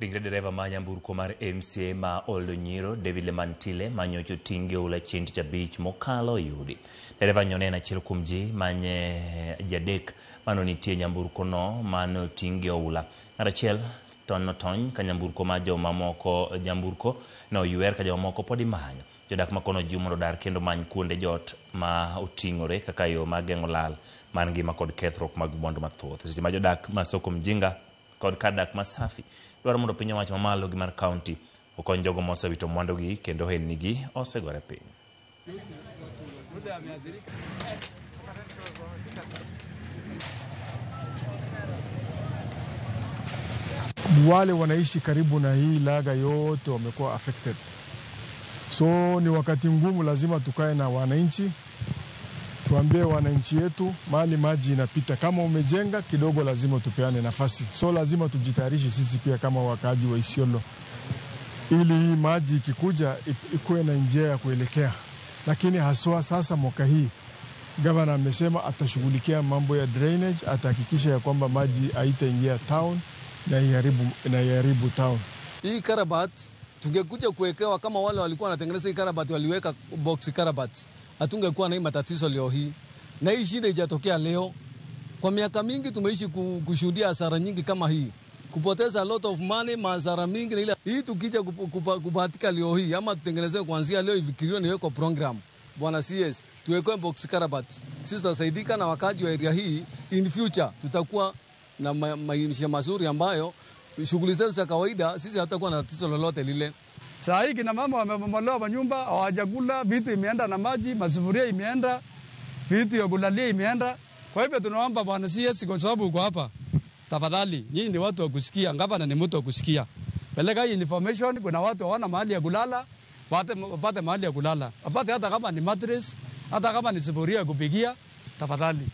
Ringre dereva ma nyamburko mar MCA ma Oldonyiro David Lemantile manyocha oting' gi oula chieng' tich abich mokalo oyudi. Dereva nyo ne en achiel kuom ji manye ji adek mane nitie e nyamburko no mane oting' gi oula. Ng'at achiel to notony ka nyamburko ma jomamoko nyamburko ne oywer ka jomamoko pod imanyo. Jodak ma kono ojiw mondo odar kendo many kuonde jot ma oting'ore kaka yo mar geng'o lal mar ngima kod kethruok mag mwandu mathoth. Seche ma jodak ma Soko Mjinga kod kar dak ma Safi dwaro mondo piny owacho mamalo gi mar kaunti okony jogo mosewito mwandugi kendo ohelnigi osegore piny. Wale wanaishi karibu na hii laga yote wamekuwa affected. So ni wakati ngumu, lazima tukae na wananchi, tuambie wananchi yetu mahali maji inapita. Kama umejenga kidogo, lazima tupeane nafasi. So lazima tujitayarishe sisi pia kama wakaaji wa Isiolo, ili hii maji ikikuja ikuwe na njia ya kuelekea. Lakini haswa sasa mwaka hii gavana amesema atashughulikia mambo ya drainage, atahakikisha ya kwamba maji haitaingia town na iharibu town. Hii culvert tungekuja kuwekewa kama wale walikuwa wanatengeneza hii culvert, waliweka box culvert, hatungekuwa na hii matatizo leo hii. Na hii shida haijatokea leo. Kwa miaka mingi tumeishi kushuhudia hasara nyingi kama hii, kupoteza a lot of money, hasara mingi na ile hii. Tukija kubahatika leo hii ama tutengenezewe kuanzia leo, ifikiriwe niwekwe program, Bwana CS, tuwekwe box culvert, sisi tutasaidika na wakaji wa area hii. In future tutakuwa na maisha mazuri ambayo shughuli zetu za kawaida sisi hatutakuwa na tatizo lolote lile. Saa hii kina mama wamebomolewa manyumba, hawajakula, vitu imeenda na maji, masufuria imeenda, vitu ya kulalia imeenda. Kwa hivyo tunaomba Bwana CS, kwa sababu uko hapa, tafadhali, nyinyi ni watu wa kusikia, gavana ni mtu wa kusikia. Peleka hii information, kuna watu hawana mahali ya kulala, wapate mahali ya kulala, wapate hata kama ni mattress, hata kama ni sufuria ya kupikia, tafadhali.